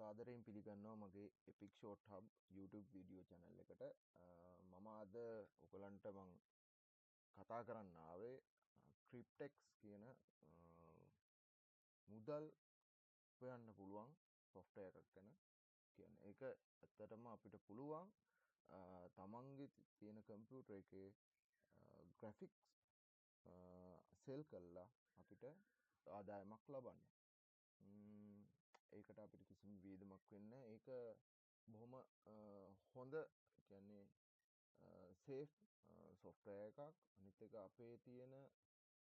සාදරයෙන් පිළිගන්නවා මගේ Epic Short Hub YouTube video channel එකට. මම අද ඔයගලන්ට මං කතා කරන්න ආවේ Kryptex කියන මුදල් හොයන්න පුළුවන් software එකක් ගැන කියන්න. ඒක ඇත්තටම අපිට පුළුවන් තමන්ගේ තියෙන කම්පියුටර් එකේ ග්‍රැෆික්ස් සෙල් කරලා අපිට ආදායමක් ලබන්න. ඒකට අපිට කිසිම වියදමක් වෙන්නේ නැහැ. ඒක බොහොම හොඳ කියන්නේ සේෆ් සොෆ්ට්වෙයාර් එකක්. අනිත් එක අපේ තියෙන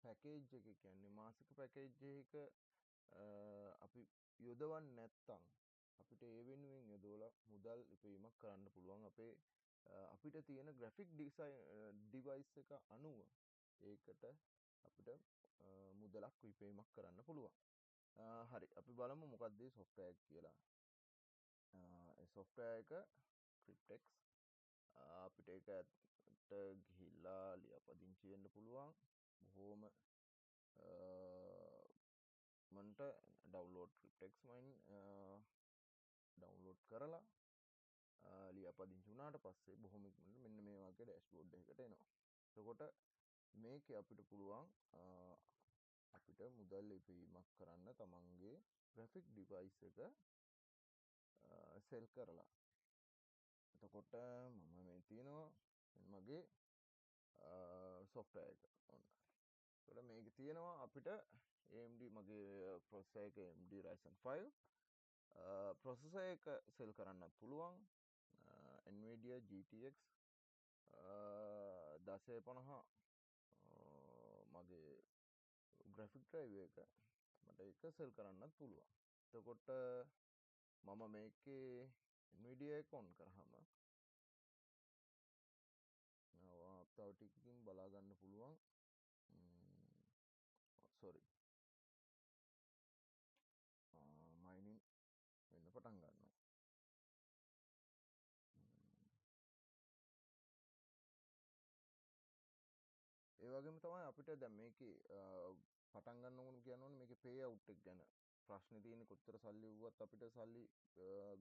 පැකේජ් එක කියන්නේ මාසික පැකේජ් එක අපි යොදවන්නේ නැත්තම් අපිට ඒ වෙනුවෙන් යොදවලා මුදල් ඉපයීමක් කරන්න පුළුවන්. අපේ අපිට තියෙන ග්‍රැෆික් ඩිසයින් ඩිවයිස් එක අනුව ඒකට අපිට මුදලක් ඉපයීමක් කරන්න පුළුවන්. හරි, අපි බලමු මොකක්ද මේ සොෆ්ට්වෙයාර් එක කියලා. ඒ සොෆ්ට්වෙයාර් එක Kryptex. අපිට ඒකට ගිහිල්ලා ලියාපදිංචි වෙන්න පුළුවන්. බොහොම මන්ට ඩවුන්ලෝඩ් Kryptex මයින් ඩවුන්ලෝඩ් කරලා ලියාපදිංචි වුණාට පස්සේ බොහොම ඉක්මනට මෙන්න මේ වගේ ඩෑෂ්බෝඩ් එකකට එනවා. එතකොට මේකේ අපිට පුළුවන් අපිට මුදල් ඉපයීමක් කරන්න තමන්ගේ ග්‍රැෆික් ඩිවයිස් එක සෙල් කරලා. එතකොට මම මේ තියෙනවා මගේ සොෆ්ට්වෙයාර් එක. ඔන්න. එතකොට මේකේ තියෙනවා අපිට AMD මගේ ප්‍රොසෙසර් එක AMD Ryzen 5 processor එක සෙල් කරන්නත් පුළුවන්. Nvidia GTX 1050 මගේ ග්‍රැෆික් ඩ්‍රයිව් එක මට ඒක සෙල් කරන්නත් පුළුවන්. එතකොට මම මේකේ Nvidia එක ඔන් කරාම තව ටිකකින් බලා ගන්න පුළුවන්. සෝරි, මයිනින් වෙන්න පටන් ගන්නවා. ඒ වගේම තමයි අපිට දැන් මේකේ පටන් ගන්න ඕන කියන්න ඕනේ මේකේ පේ අවුට් එක ගැන. ප්‍රශ්නේ තියෙන්නේ කොච්චර සල්ලි වුවත් අපිට සල්ලි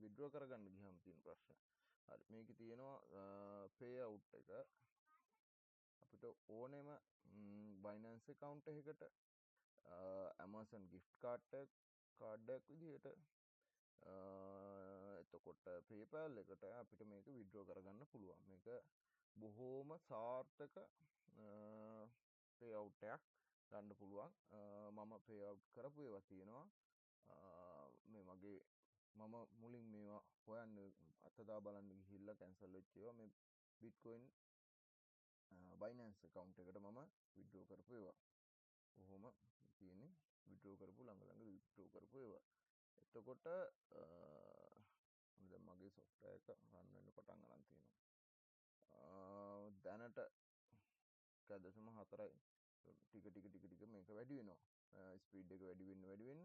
විඩ්‍රෝ කරගන්න ගියාම තියෙන ප්‍රශ්න. හරි, මේකේ තියෙනවා පේ අවුට් එක අපිට ඕනෙම Binance account එකකට Amazon gift card එක කාඩ් එකක් විදිහට එතකොට PayPal එකට අපිට මේක විඩ්‍රෝ කරගන්න පුළුවන්. මේක බොහෝම සාර්ථක පේ අවුට් එකක් ගන්න පුළුවන්. මම පේ අවුට් කරපු ඒවා තියෙනවා. මේ මගේ මම මුලින් මේවා හොයන්න අතදා බලන්න ගිහිල්ලා කැන්සල් වෙච්ච ඒවා මේ Bitcoin Binance account එකට මම විඩ්‍රෝ කරපු ඒවා. කොහොම තියෙන්නේ විඩ්‍රෝ කරපු ළඟ ළඟ විඩ්‍රෝ කරපු ඒවා. එතකොට දැන් මගේ සොෆ්ට්වෙයාර් එක රන් වෙන්න පටන් ගන්න තියෙනවා. දැනට 1.4යි. ටික ටික ටික ටික මේක වැඩි වෙනවා. ස්පීඩ් එක වැඩි වෙන්න වැඩි වෙන්න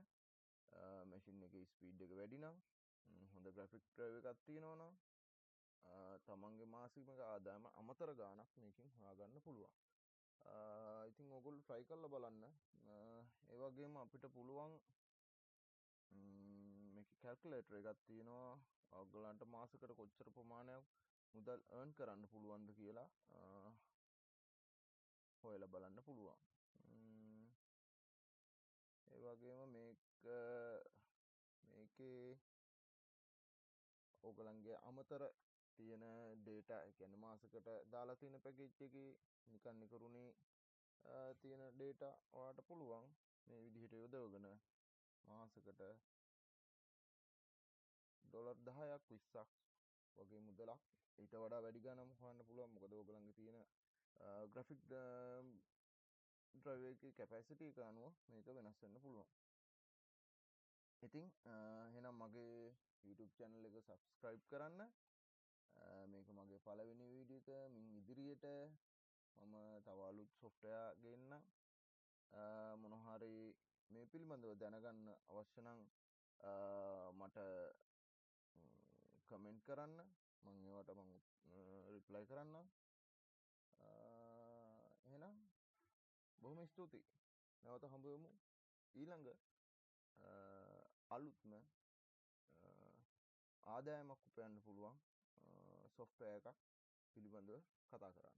මැෂින් එකේ ස්පීඩ් එක වැඩි නම් හොඳ ග්‍රැෆික් ඩ්‍රයිව් එකක් තියෙනවා නම් තමන්ගේ මාසික ආදායම අමතර ගාණක් මේකෙන් හොයාගන්න පුළුවන්. ඉතින් ඔයගොල්ලෝ try කරලා බලන්න. ඒ වගේම අපිට පුළුවන් මේකේ කැල්කියුලේටර් එකක් තියෙනවා. ඔයගොල්ලන්ට මාසෙකට කොච්චර ප්‍රමාණයක් මුදල් earn කරන්න පුළුවන්ද කියලා හොයලා බලන්න පුළුවන්. ඒ වගේම මේකේ ඔයගොල්ලන්ගේ අමතර තියෙන ඩේටා, ඒ කියන්නේ මාසෙකට දාලා තියෙන පැකේජ් එකේ නිකන් නිකරුණේ තියෙන ඩේටා ඔයාලට පුළුවන් මේ විදිහට යොදවගෙන මාසෙකට ඩොලර් 10ක් 20ක් වගේ මුදලක් ඊට වඩා වැඩි ගාණක් හොයන්න පුළුවන්. මොකද ඔයගොල්ලන්ගේ තියෙන ග්‍රැෆික් ඩ්‍රයිව් එකේ කැපැසිටි එක අනුව මේක වෙනස් වෙන්න පුළුවන්. ඉතින් එහෙනම් මගේ YouTube channel එක subscribe කරන්න. මේක මගේ පළවෙනි වීඩියෝ එක. මින් ඉදිරියට මම තව අලුත් software ගේන්නම්. මොන හරි මේ පිළිබඳව දැනගන්න අවශ්‍ය නම් මට කමෙන්ට් කරන්න. මං ඒවට මං රිප්ලයි කරන්නම්. එහෙනම් බොහොම ස්තුතියි. නැවත හම්බ වෙමු ඊළඟ අලුත්ම ආදායමක් උපයන්න පුළුවන් සොෆ්ට්වෙයාර් එකක් පිළිබඳව කතා කරන්න.